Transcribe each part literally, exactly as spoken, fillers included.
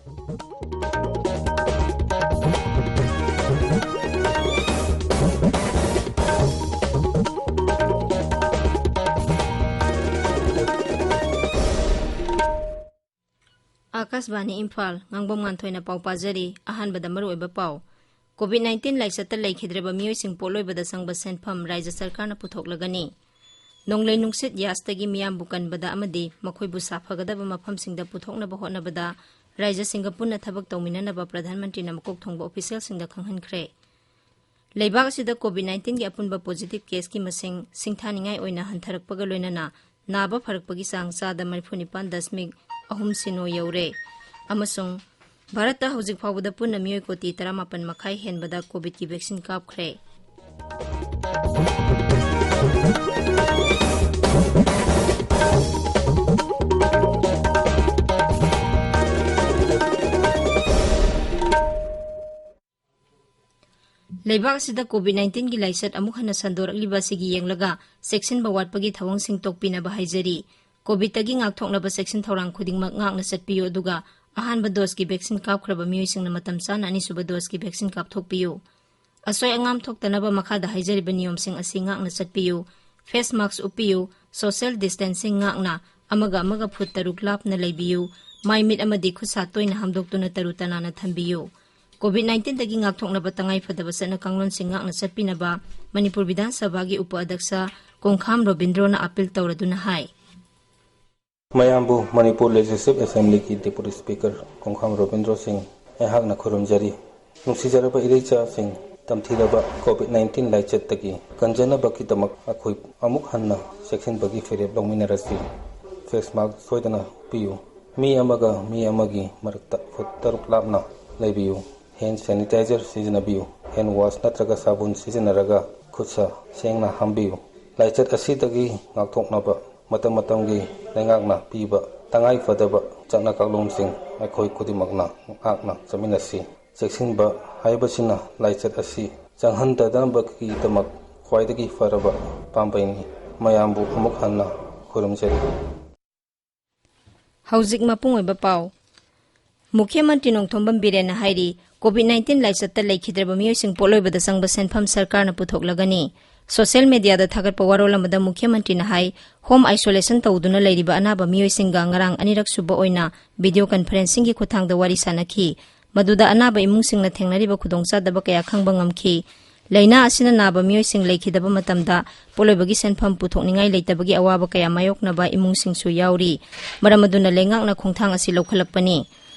ꯑꯥꯀꯥꯁꯕꯥꯅꯤ ꯏꯝꯐꯥꯜ, ꯉꯥꯡꯕꯝ ꯉꯥꯟꯊꯣꯏꯅ ꯄꯥꯎ ꯄꯥꯖꯔꯤ꯫ ꯑꯍꯥꯟꯕꯗ ꯃꯔꯨꯑꯣꯏꯕ ꯄꯥꯎ꯫ ꯀꯣꯚꯤꯗ ꯅꯥꯏꯟꯇꯤꯟ ꯂꯥꯏꯆꯠꯇ ꯂꯩꯈꯤꯗ꯭ꯔꯕ ꯃꯤꯑꯣꯏꯁꯤꯡ ꯄꯣꯠꯂꯣꯏꯕꯗ ꯆꯪꯕ ꯁꯦꯟꯐꯝ ꯔꯥꯖ꯭ꯌ ꯁꯔꯀꯥꯔꯅ ꯄꯨꯊꯣꯛꯂꯒꯅꯤ꯫ ꯅꯣꯡꯂꯩ ꯅꯨꯡꯁꯤꯠ ꯌꯥꯁꯇꯒꯤ ꯃꯤꯌꯥꯝꯕꯨ ꯀꯟꯕꯗ ꯑꯃꯗꯤ ꯃꯈꯣꯏꯕꯨ ꯁꯥꯐꯒꯗꯕ ꯃꯐꯝꯁꯤꯡꯗ ꯄꯨꯊꯣꯛꯅꯕ ꯍꯣꯠꯅꯕꯗ ꯔꯥꯖ꯭ꯌꯁꯤꯡꯒ ꯄꯨꯟꯅ ꯊꯕꯛ ꯇꯧꯃꯤꯟꯅꯅꯕ ꯄ꯭ꯔꯙꯥꯟ ꯃꯟꯇ꯭ꯔꯤꯅ ꯃꯀꯣꯛ ꯊꯣꯡꯕ ꯑꯣꯐꯤꯁꯤꯌꯦꯜꯁꯤꯡꯗ ꯈꯪꯍꯟꯈ꯭ꯔꯦ꯫ ꯂꯩꯕꯥꯛ ꯑꯁꯤꯗ ꯀꯣꯚꯤꯗ ꯅꯥꯏꯟꯇꯤꯟꯒꯤ ꯑꯄꯨꯟꯕ ꯄꯣꯖꯤꯇꯤꯚ ꯀꯦꯁꯀꯤ ꯃꯁꯤꯡ ꯁꯤꯡꯊꯥꯅꯤꯡꯉꯥꯏ ꯑꯣꯏꯅ ꯍꯟꯊꯔꯛꯄꯒ ꯂꯣꯏꯅꯅ ꯅꯥꯕ ꯐꯔꯛꯄꯒꯤ ꯆꯥꯡ ꯆꯥꯗ ꯃꯔꯤꯐꯨ ꯅꯤꯄꯥꯟ ꯗꯁꯃꯤꯛ ꯑꯍꯨꯝ ꯁꯤꯅꯣ ꯌꯧꯔꯦ꯫ ꯑꯃꯁꯨꯡ ꯚꯥꯔꯠꯇ ꯍꯧꯖꯤꯛ ꯐꯥꯎꯕꯗ ꯄꯨꯟꯅ ꯃꯤꯑꯣꯏ ꯀꯣꯇꯤ ꯇꯔꯥꯃꯥꯄꯟ ꯃꯈꯥꯏ ꯍꯦꯟꯕꯗ ꯀꯣꯚꯤꯗꯀꯤ ꯚꯦꯛꯁꯤꯟ ꯀꯥꯞꯈ꯭ꯔꯦ꯫ ꯂꯩꯕꯥꯛ ꯑꯁꯤꯗ ꯀꯣꯚꯤꯗ ꯅꯥꯏꯟꯇꯤꯟꯒꯤ ꯂꯥꯏꯆꯠ ꯑꯃꯨꯛ ꯍꯟꯅ ꯁꯟꯗꯣꯔꯛꯂꯤꯕ ꯑꯁꯤꯒꯤ ꯌꯦꯡꯂꯒ ꯆꯦꯛꯁꯤꯟꯕ ꯋꯥꯠꯄꯒꯤ ꯊꯧꯑꯣꯡꯁꯤꯡ ꯇꯣꯛꯄꯤꯅꯕ ꯍꯥꯏꯖꯔꯤ꯫ ꯀꯣꯚꯤꯗꯇꯒꯤ ꯉꯥꯛꯊꯣꯛꯅꯕ ꯆꯦꯛꯁꯤꯟ ꯊꯧꯔꯥꯡ ꯈꯨꯗꯤꯡꯃꯛ ꯉꯥꯛꯅ ꯆꯠꯄꯤꯌꯨ, ꯑꯗꯨꯒ ꯑꯍꯥꯟꯕ ꯗꯣꯁꯀꯤ ꯚꯦꯛꯁꯤꯟ ꯀꯥꯞꯈ꯭ꯔꯕ ꯃꯤꯑꯣꯏꯁꯤꯡꯅ ꯃꯇꯝ ꯆꯥꯅ ꯑꯅꯤꯁꯨꯕ ꯗꯣꯁꯀꯤ ꯚꯦꯛꯁꯤꯟ ꯀꯥꯞꯊꯣꯛꯄꯤꯌꯨ꯫ ꯑꯁꯣꯏ ꯑꯉꯥꯝ ꯊꯣꯛꯇꯅꯕ ꯃꯈꯥꯗ ꯍꯥꯏꯖꯔꯤꯕ ꯅꯤꯌꯣꯝꯁꯤꯡ ꯑꯁꯤ ꯉꯥꯛꯅ ꯆꯠꯄꯤꯌꯨ꯫ ꯐꯦꯁ ꯃꯥꯁꯛ ꯎꯞꯄꯤꯌꯨ, ꯁꯣꯁꯤꯌꯦꯜ ꯗꯤꯁꯇꯦꯟꯁꯤꯡ ꯉꯥꯛꯅ ꯑꯃꯒ ꯑꯃꯒ ꯐꯨꯠ ꯇꯔꯨꯛ ꯂꯥꯞꯅ ꯂꯩꯕꯤꯌꯨ, ꯃꯥꯏ ꯃꯤꯠ ꯑꯃꯗꯤ ꯈꯨꯠ ꯁꯥ ꯇꯣꯏꯅ ꯍꯥꯝꯗꯣꯛꯇꯨꯅ ꯇꯔꯨ ꯇꯅꯥꯟꯅ ꯊꯝꯕꯤꯌꯨ꯫ ꯀꯣꯚꯤꯗ ꯅꯥꯏꯟꯇꯤꯟꯗꯒꯤ ꯉꯥꯛꯊꯣꯛꯅꯕ ꯇꯉꯥꯏ ꯐꯗꯕ ꯆꯠꯅ ꯀꯥꯡꯂꯣꯟꯁꯤꯡ ꯉꯥꯛꯅ ꯆꯠꯄꯤꯅꯕ ꯃꯅꯤꯄꯨꯔ ꯕꯤꯙꯥꯟ ꯁꯚꯥꯒꯤ ꯎꯄ ꯑꯗ꯭ꯌꯛꯁ ꯀꯣꯡꯈꯥꯝ ꯔꯣꯕꯤꯟꯗ꯭ꯔꯣꯅ ꯑꯥꯄꯤꯜ ꯇꯧꯔꯗꯨꯅ ꯍꯥꯏ꯫ ꯃꯌꯥꯝꯕꯨ ꯃꯅꯤꯄꯨꯔ ꯂꯦꯖꯤꯁꯂꯦꯇꯤꯚ ꯑꯦꯁꯦꯝꯕ꯭ꯂꯤꯒꯤ ꯗꯦꯄꯨꯇꯤ ꯁ꯭ꯄꯤꯀꯔ ꯀꯣꯡꯈꯥꯝ ꯔꯣꯕꯤꯟꯗ꯭ꯔꯣ ꯁꯤꯡ ꯑꯩꯍꯥꯛꯅ ꯈꯨꯔꯨꯝꯖꯔꯤ꯫ ꯅꯨꯡꯁꯤꯖꯔꯕ ꯏꯔꯩꯆꯥꯁꯤꯡ, ꯇꯝꯊꯤꯔꯕ ꯀꯣꯚꯤꯗ ꯅꯥꯏꯟꯇꯤꯟ ꯂꯥꯏꯆꯠꯇꯒꯤ ꯀꯟꯖꯅꯕꯒꯤꯗꯃꯛ ꯑꯩꯈꯣꯏ ꯑꯃꯨꯛ ꯍꯟꯅ ꯆꯦꯛꯁꯤꯟꯕꯒꯤ ꯐꯤꯔꯦꯞ ꯂꯧꯃꯤꯟꯅꯔꯁꯤ꯫ ꯐꯦꯁ ꯃꯥꯁꯛ ꯁꯣꯏꯗꯅ ꯎꯞꯄꯤꯌꯨ꯫ ꯃꯤ ꯑꯃꯒ ꯃꯤ ꯑꯃꯒꯤ ꯃꯔꯛꯇ ꯐꯨꯠ ꯇꯔꯨꯛ ꯂꯥꯞꯅ ꯂꯩꯕꯤꯌꯨ꯫ ꯍꯦꯟ ꯁꯦꯅꯤꯇꯥꯏꯖꯔ ꯁꯤꯖꯤꯟꯅꯕꯤꯌꯨ꯫ ꯍꯦꯟ ꯋꯥꯁ ꯅꯠꯇ꯭ꯔꯒ ꯁꯥꯕꯨꯟ ꯁꯤꯖꯤꯟꯅꯔꯒ ꯈꯨꯠ ꯁꯥ ꯁꯦꯡꯅ ꯍꯥꯝꯕꯤꯌꯨ꯫ ꯂꯥꯏꯆꯠ ꯑꯁꯤꯗꯒꯤ ꯉꯥꯛꯊꯣꯛꯅꯕ ꯃꯇꯝ ꯃꯇꯝꯒꯤ ꯂꯩꯉꯥꯛꯅ ꯄꯤꯕ ꯇꯉꯥꯏ ꯐꯗꯕ ꯆꯠꯅ ꯀꯥꯡꯂꯣꯟꯁꯤꯡ ꯑꯩꯈꯣꯏ ꯈꯨꯗꯤꯡꯃꯛꯅ ꯉꯥꯛꯅ ꯆꯠꯃꯤꯟꯅꯁꯤ꯫ ꯆꯦꯛꯁꯤꯟꯕ ꯍꯥꯏꯕꯁꯤꯅ ꯂꯥꯏꯆꯠ ꯑꯁꯤ ꯆꯪꯍꯟꯗꯅꯕꯒꯤꯗꯃꯛ ꯈ꯭ꯋꯥꯏꯗꯒꯤ ꯐꯔꯕ ꯄꯥꯝꯕꯩꯅꯤ꯫ ꯃꯌꯥꯝꯕꯨ ꯑꯃꯨꯛ ꯍꯟꯅ ꯈꯨꯔꯨꯝꯖꯔꯤ꯫ ꯍꯧꯖꯤꯛ ꯃꯄꯨꯡ ꯑꯣꯏꯕ ꯄꯥꯎ꯫ ꯃꯨꯈ꯭ꯌ ꯃꯟꯇ꯭ꯔꯤ ꯅꯣꯡꯊꯣꯝꯕꯝ ꯕꯤꯔꯦꯟꯅ ꯍꯥꯏꯔꯤ, ꯀꯣꯚꯤꯗ ꯅꯥꯏꯟꯇꯤꯟ ꯂꯥꯏꯆꯠꯇ ꯂꯩꯈꯤꯗ꯭ꯔꯕ ꯃꯤꯑꯣꯏꯁꯤꯡ ꯄꯣꯠꯂꯣꯏꯕꯗ ꯆꯪꯕ ꯁꯦꯟꯐꯝ ꯁꯔꯀꯥꯔꯅ ꯄꯨꯊꯣꯛꯂꯒꯅꯤ꯫ ꯁꯣꯁꯤꯌꯦꯜ ꯃꯦꯗꯤꯌꯥꯗ ꯊꯥꯒꯠꯄ ꯋꯥꯔꯣꯜ ꯑꯃꯗ ꯃꯨꯈ꯭ꯌ ꯃꯟꯇ꯭ꯔꯤꯅ ꯍꯥꯏ, ꯍꯣꯝ ꯑꯥꯏꯁꯣꯂꯦꯁꯟ ꯇꯧꯗꯨꯅ ꯂꯩꯔꯤꯕ ꯑꯅꯥꯕ ꯃꯤꯑꯣꯏꯁꯤꯡꯒ ꯉꯔꯥꯡ ꯑꯅꯤꯔꯛ ꯁꯨꯕ ꯑꯣꯏꯅ ꯚꯤꯗꯤꯑꯣ ꯀꯟꯐꯔꯦꯟꯁꯤꯡꯒꯤ ꯈꯨꯠꯊꯥꯡꯗ ꯋꯥꯔꯤ ꯁꯥꯟꯅꯈꯤ꯫ ꯃꯗꯨꯗ ꯑꯅꯥꯕ ꯏꯃꯨꯡꯁꯤꯡꯅ ꯊꯦꯡꯅꯔꯤꯕ ꯈꯨꯗꯣꯡꯆꯥꯗꯕ ꯀꯌꯥ ꯈꯪꯕ ꯉꯝꯈꯤ꯫ ꯂꯥꯏꯅꯥ ꯑꯁꯤꯅ ꯅꯥꯕ ꯃꯤꯑꯣꯏꯁꯤꯡ ꯂꯩꯈꯤꯗꯕ ꯃꯇꯝꯗ ꯄꯣꯠꯂꯣꯏꯕꯒꯤ ꯁꯦꯟꯐꯝ ꯄꯨꯊꯣꯛꯅꯤꯡꯉꯥꯏ ꯂꯩꯇꯕꯒꯤ ꯑꯋꯥꯕ ꯀꯌꯥ ꯃꯥꯌꯣꯛꯅꯕ ꯏꯃꯨꯡꯁꯤꯡꯁꯨ ꯌꯥꯎꯔꯤ꯫ ꯃꯔꯝ ꯑꯗꯨꯅ ꯂꯩꯉꯥꯛꯅ ꯈꯣꯡꯊꯥꯡ ꯑꯁꯤ ꯂꯧꯈꯠꯂꯛꯄꯅꯤ꯫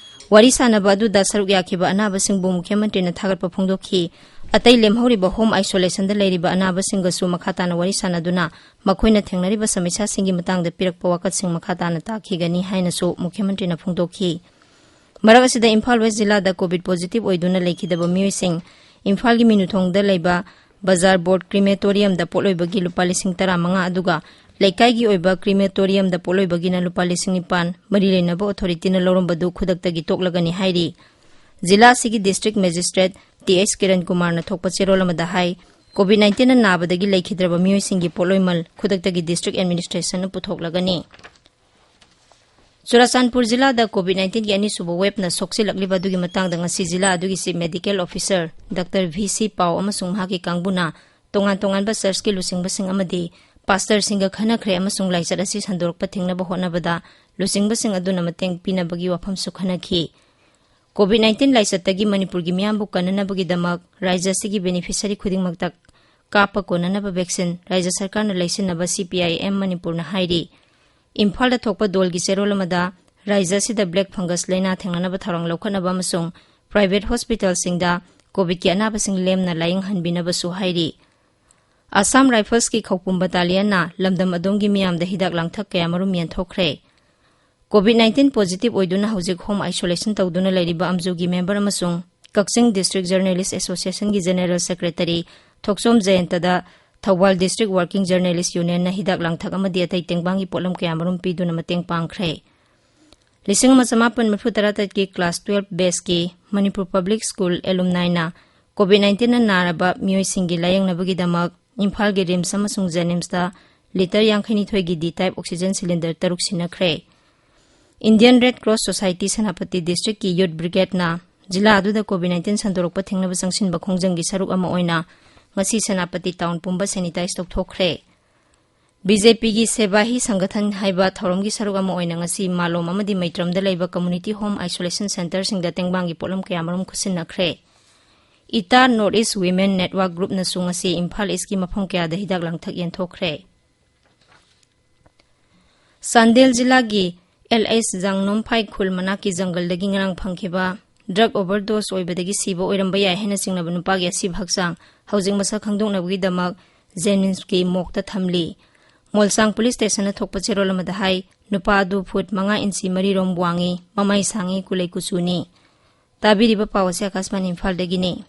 ꯋꯥꯔꯤ ꯁꯥꯟꯅꯕ ꯑꯗꯨꯗ ꯁꯔꯨꯛ ꯌꯥꯈꯤꯕ ꯑꯅꯥꯕꯁꯤꯡꯕꯨ ꯃꯨꯈ꯭ꯌ ꯃꯟꯇ꯭ꯔꯤꯅ ꯊꯥꯒꯠꯄ ꯐꯣꯡꯗꯣꯛꯈꯤ꯫ ꯑꯇꯩ ꯂꯦꯝꯍꯧꯔꯤꯕ ꯍꯣꯝ ꯑꯥꯏꯁꯣꯂꯦꯁꯟꯗ ꯂꯩꯔꯤꯕ ꯑꯅꯥꯕꯁꯤꯡꯒꯁꯨ ꯃꯈꯥ ꯇꯥꯅ ꯋꯥꯔꯤ ꯁꯥꯟꯅꯗꯨꯅ ꯃꯈꯣꯏꯅ ꯊꯦꯡꯅꯔꯤꯕ ꯁꯃꯁ꯭ꯌꯥꯁꯤꯡꯒꯤ ꯃꯇꯥꯡꯗ ꯄꯤꯔꯛꯄ ꯋꯥꯀꯠꯁꯤꯡ ꯃꯈꯥ ꯇꯥꯅ ꯇꯥꯈꯤꯒꯅꯤ ꯍꯥꯏꯅꯁꯨ ꯃꯨꯈ꯭ꯌ ꯃꯟꯇ꯭ꯔꯤꯅ ꯐꯣꯡꯗꯣꯛꯈꯤ꯫ ꯃꯔꯛ ꯑꯁꯤꯗ ꯏꯝꯐꯥꯜ ꯋꯦꯁ ꯖꯤꯂꯥꯗ ꯀꯣꯚꯤꯗ ꯄꯣꯖꯤꯇꯤꯚ ꯑꯣꯏꯗꯨꯅ ꯂꯩꯈꯤꯗꯕ ꯃꯤꯑꯣꯏꯁꯤꯡ ꯏꯝꯐꯥꯜꯒꯤ ꯃꯤꯅꯨꯊꯣꯡꯗ ꯂꯩꯕ ꯕꯖꯥꯔ ꯕꯣꯔꯗ ꯀ꯭ꯔꯤꯃꯦꯇꯣꯔꯤꯌꯝꯗ ꯄꯣꯠꯂꯣꯏꯕꯒꯤ ꯂꯨꯄꯥ ꯂꯤꯁꯤꯡ ꯇꯔꯥꯃꯉꯥ, ꯑꯗꯨꯒ ꯂꯩꯀꯥꯏꯒꯤ ꯑꯣꯏꯕ ꯀ꯭ꯔꯤꯃꯦꯇꯣꯔꯤꯌꯝꯗ ꯄꯣꯠꯂꯣꯏꯕꯒꯤꯅ ꯂꯨꯄꯥ ꯂꯤꯁꯤꯡ ꯅꯤꯄꯥꯟ, ꯃꯔꯤ ꯂꯩꯅꯕ ꯑꯣꯊꯣꯔꯤꯇꯤꯅ ꯂꯧꯔꯝꯕꯗꯨ ꯈꯨꯗꯛꯇꯒꯤ ꯇꯣꯛꯂꯒꯅꯤ ꯍꯥꯏꯔꯤ꯫ ꯖꯤꯂꯥ ꯑꯁꯤꯒꯤ district magistrate T H Kiran ꯀꯨꯃꯥꯔꯅ ꯊꯣꯛꯄ ꯆꯦꯔꯣꯜ ꯑꯃꯗ ꯍꯥꯏ, ꯀꯣꯚꯤꯗ ꯅꯥꯏꯟꯇꯤꯟꯅ ꯅꯥꯕꯗꯒꯤ ꯂꯩꯈꯤꯗ꯭ꯔꯕ ꯃꯤꯑꯣꯏꯁꯤꯡꯒꯤ ꯄꯣꯠꯂꯣꯏꯃꯜ ꯈꯨꯗꯛꯇꯒꯤ ꯗꯤꯁꯇ꯭ꯔꯤꯛ ꯑꯦꯗꯃꯤꯅꯤꯁꯇ꯭ꯔꯦꯁꯟꯅ ꯄꯨꯊꯣꯛꯂꯒꯅꯤ꯫ ꯆꯨꯔꯥꯆꯥꯟꯄꯨꯔ ꯖꯤꯂꯥꯗ ꯀꯣꯚꯤꯗ ꯅꯥꯏꯟꯇꯤꯟꯒꯤ ꯑꯅꯤꯁꯨꯕ ꯋꯦꯕꯅ ꯁꯣꯛꯆꯤꯜꯂꯛꯂꯤꯕ ꯑꯗꯨꯒꯤ ꯃꯇꯥꯡꯗ ꯉꯁꯤ ꯖꯤꯂꯥ ꯑꯗꯨꯒꯤ chief medical officer doctor V C ꯄꯥꯎ ꯑꯃꯁꯨꯡ ꯃꯍꯥꯛꯀꯤ ꯀꯥꯡꯕꯨꯅ ꯇꯣꯉꯥꯟ ꯇꯣꯉꯥꯟꯕ ꯆꯔꯆꯀꯤ ꯂꯨꯆꯤꯡꯕꯁꯤꯡ ꯑꯃꯗꯤ ꯄꯥꯁꯇꯔꯁꯤꯡꯒ ꯈꯟꯅꯈ꯭ꯔꯦ ꯑꯃꯁꯨꯡ ꯂꯥꯏꯆꯠ ꯑꯁꯤ ꯁꯟꯗꯣꯔꯛꯄ ꯊꯤꯡꯅꯕ ꯍꯣꯠꯅꯕꯗ ꯂꯨꯆꯤꯡꯕꯁꯤꯡ ꯑꯗꯨꯅ ꯃꯇꯦꯡ ꯄꯤꯅꯕꯒꯤ ꯋꯥꯐꯝꯁꯨ ꯈꯟꯅꯈꯤ꯫ ꯀꯣꯚꯤꯗ ꯅꯥꯏꯟꯇꯤꯟ ꯂꯥꯏꯆꯠꯇꯒꯤ ꯃꯅꯤꯄꯨꯔꯒꯤ ꯃꯤꯌꯥꯝꯕꯨ ꯀꯟꯅꯅꯕꯒꯤꯗꯃꯛ ꯔꯥꯏꯖ꯭ꯌ ꯑꯁꯤꯒꯤ ꯕꯦꯅꯤꯐꯤꯁꯔꯤ ꯈꯨꯗꯤꯡꯃꯛꯇ ꯀꯥꯞꯄ ꯀꯣꯟꯅꯅꯕ ꯚꯦꯛꯁꯤꯟ ꯔꯥꯏꯖ꯭ꯌ ꯁꯔꯀꯥꯔꯅ ꯂꯩꯁꯤꯟꯅꯕ ꯁꯤ ꯄꯤ ꯑꯥꯏ ꯑꯦꯝ ꯃꯅꯤꯄꯨꯔꯅ ꯍꯥꯏꯔꯤ꯫ ꯏꯝꯐꯥꯜꯗ ꯊꯣꯛꯄ ꯗꯣꯜꯒꯤ ꯆꯦꯔꯣꯜ ꯑꯃꯗ ꯔꯥꯏꯖ꯭ꯌ ꯑꯁꯤꯗ ꯕ꯭ꯂꯦꯛ ꯐꯪꯒꯁ ꯂꯥꯏꯅꯥ ꯊꯦꯡꯅꯅꯕ ꯊꯧꯔꯥꯡ ꯂꯧꯈꯠꯅꯕ ꯑꯃꯁꯨꯡ ꯄ꯭ꯔꯥꯏꯚꯦꯠ ꯍꯣꯁꯄꯤꯇꯥꯜꯁꯤꯡꯗ ꯀꯣꯚꯤꯗꯀꯤ ꯑꯅꯥꯕꯁꯤꯡ ꯂꯦꯝꯅ ꯂꯥꯌꯦꯡꯍꯟꯕꯤꯅꯕꯁꯨ ꯍꯥꯏꯔꯤ꯫ ꯑꯁꯥꯝ ꯔꯥꯏꯐꯜꯁꯀꯤ ꯈꯧꯄꯨꯝ ꯕꯇꯥꯂꯤꯌꯟꯅ ꯂꯝꯗꯝ ꯑꯗꯣꯝꯒꯤ ꯃꯤꯌꯥꯝꯗ ꯍꯤꯗꯥꯛ ꯂꯥꯡꯊꯛ ꯀꯌꯥꯃꯔꯨꯝ ꯌꯦꯟꯊꯣꯛꯈ꯭ꯔꯦ꯫ ꯀꯣꯚꯤꯗ ꯅꯥꯏꯟꯇꯤꯟ ꯄꯣꯖꯤꯇꯤꯚ ꯑꯣꯏꯗꯨꯅ ꯍꯧꯖꯤꯛ ꯍꯣꯝ ꯑꯥꯏꯁꯣꯂꯦꯁꯟ ꯇꯧꯗꯨꯅ ꯂꯩꯔꯤꯕ ꯑꯝꯖꯨꯒꯤ ꯃꯦꯝꯕꯔ ꯑꯃꯁꯨꯡ ꯀꯛꯆꯤꯡ ꯗꯤꯁꯇ꯭ꯔꯤꯛ ꯖꯔꯅꯦꯂꯤꯁ ꯑꯦꯁꯣꯁꯤꯌꯦꯁꯟꯒꯤ ꯖꯦꯅꯦꯔꯦꯜ ꯁꯦꯀ꯭ꯔꯦꯇꯔꯤ ꯊꯣꯛꯆꯣꯝ ꯖꯌꯟꯇꯗ ꯊꯧꯕꯥꯜ ꯗꯤꯁꯇ꯭ꯔꯤꯛ ꯋꯥꯔꯀꯤꯡ ꯖꯔꯅꯦꯂꯤꯁ ꯌꯨꯅꯤꯌꯟꯅ ꯍꯤꯗꯥꯛ ꯂꯥꯡꯊꯛ ꯑꯃꯗꯤ ꯑꯇꯩ ꯇꯦꯡꯕꯥꯡꯒꯤ ꯄꯣꯠꯂꯝ ꯀꯌꯥꯃꯔꯨꯝ ꯄꯤꯗꯨꯅ ꯃꯇꯦꯡ ꯄꯥꯡꯈ꯭ꯔꯦ꯫ ꯂꯤꯁꯤꯡ ꯑꯃ ꯆꯃꯥꯄꯟ ꯃꯔꯤꯐꯨ ꯇꯔꯥꯇꯔꯦꯠꯀꯤ ꯀ꯭ꯂꯥꯁ ꯇꯨꯋꯦꯜꯐ ꯕꯦꯆꯀꯤ ꯃꯅꯤꯄꯨꯔ ꯄꯕ꯭ꯂꯤꯛ ꯁ꯭ꯀꯨꯜ ꯑꯦꯂꯨꯝꯅꯥꯏꯅ ꯀꯣꯚꯤꯗ ꯅꯥꯏꯟꯇꯤꯟꯅ ꯅꯥꯔꯕ ꯃꯤꯑꯣꯏꯁꯤꯡꯒꯤ ꯂꯥꯌꯦꯡꯅꯕꯒꯤꯗꯃꯛ ꯏꯝꯐꯥꯜꯒꯤ ꯔꯤꯝꯁ ꯑꯃꯁꯨꯡ ꯖꯦꯅꯤꯝꯁꯇ ꯂꯤꯇꯔ ꯌꯥꯡꯈꯩꯅꯤꯊꯣꯏꯒꯤ D type oxygen cylinder truck ꯁꯤꯟꯅꯈ꯭ꯔꯦ꯫ Indian Red Cross Society Senapati ꯗꯤꯁꯇ꯭ꯔꯤꯛꯀꯤ ꯌꯨꯠ ꯕ꯭ꯔꯤꯒꯦꯗꯅ ꯖꯤꯂꯥ ꯑꯗꯨꯗ ꯀꯣꯚꯤꯗ ꯅꯥꯏꯟꯇꯤꯟ ꯁꯟꯗꯣꯔꯛꯄ ꯊꯤꯡꯅꯕ ꯆꯪꯁꯤꯟꯕ ꯈꯣꯡꯖꯪꯒꯤ ꯁꯔꯨꯛ ꯑꯃ ꯑꯣꯏꯅ ꯉꯁꯤ ꯁꯦꯅꯥꯄꯇꯤ ꯇꯥꯎꯟ ꯄꯨꯝꯕ ꯁꯦꯅꯤꯇꯥꯏꯖ ꯇꯧꯊꯣꯛꯈ꯭ꯔꯦ꯫ ꯕꯤ ꯖꯦ ꯄꯤꯒꯤ ꯁꯦꯕꯥ ꯍꯤ ꯁꯪꯒꯊꯟ ꯍꯥꯏꯕ ꯊꯧꯔꯝꯒꯤ ꯁꯔꯨꯛ ꯑꯃ ꯑꯣꯏꯅ ꯉꯁꯤ ꯃꯥꯂꯣꯝ ꯑꯃꯗꯤ ꯃꯩꯇ꯭ꯔꯝꯗ ꯂꯩꯕ ꯀꯝꯃ꯭ꯌꯨꯅꯤꯇꯤ ꯍꯣꯝ ꯑꯥꯏꯁꯣꯂꯦꯁꯟ ꯁꯦꯟꯇꯔꯁꯤꯡꯗ ꯇꯦꯡꯕꯥꯡꯒꯤ ꯄꯣꯠꯂꯝ ꯀꯌꯥꯃꯔꯨꯝ ꯈꯨꯠꯁꯤꯟꯅꯈ꯭ꯔꯦ꯫ ꯏꯇꯥ ꯅꯣꯔꯠ ꯏꯁ ꯋꯤꯃꯦꯟ ꯅꯦꯠꯋꯥꯔꯛ ꯒ꯭ꯔꯨꯞꯅꯁꯨ ꯉꯁꯤ ꯏꯝꯐꯥꯜ ꯏꯁꯀꯤ ꯃꯐꯝ ꯀꯌꯥꯗ ꯍꯤꯗꯥꯛ ꯂꯥꯡꯊꯛ ꯌꯦꯟꯊꯣꯛꯈ꯭ꯔꯦ꯫ ꯆꯥꯟꯗꯦꯜ ꯖꯤꯂꯥꯒꯤ ꯑꯦꯜ ꯑꯦꯁ ꯖꯥꯡꯅꯣꯝꯐꯥꯏ ꯈꯨꯜ ꯃꯅꯥꯛꯀꯤ ꯖꯪꯒꯜꯗꯒꯤ ꯉꯔꯥꯡ ꯐꯪꯈꯤꯕ ꯗ꯭ꯔꯒ ꯑꯣꯚꯔꯗꯣꯁ ꯑꯣꯏꯕꯗꯒꯤ ꯁꯤꯕ ꯑꯣꯏꯔꯝꯕ ꯌꯥꯏ ꯍꯥꯏꯅ ꯆꯤꯡꯅꯕ ꯅꯨꯄꯥꯒꯤ ꯑꯁꯤꯕ ꯍꯛꯆꯥꯡ ꯍꯧꯖꯤꯛ ꯃꯁꯛ ꯈꯪꯗꯣꯛꯅꯕꯒꯤꯗꯃꯛ ꯖꯦꯅꯤꯝꯁꯀꯤ ꯃꯣꯔꯒꯇ ꯊꯝꯂꯤ꯫ ꯃꯣꯜꯁꯥꯡ ꯄꯨꯂꯤꯁ ꯁ꯭ꯇꯦꯁꯟꯅ ꯊꯣꯛꯄ ꯆꯦꯔꯣꯜ ꯑꯃꯗ ꯍꯥꯏ, ꯅꯨꯄꯥ ꯑꯗꯨ ꯐꯨꯠ ꯃꯉꯥ ꯏꯟꯆꯤ ꯃꯔꯤꯔꯣꯝ ꯋꯥꯡꯉꯤ, ꯃꯃꯥꯏ ꯁꯥꯡꯉꯤ, ꯀꯨꯂꯩ ꯀꯨꯆꯨꯅꯤ꯫ ꯇꯥꯕꯤꯔꯤꯕ ꯄꯥꯎ ꯑꯁꯤ ꯑꯀꯥꯁꯕꯥꯅꯤ ꯏꯝꯐꯥꯜꯗꯒꯤꯅꯤ꯫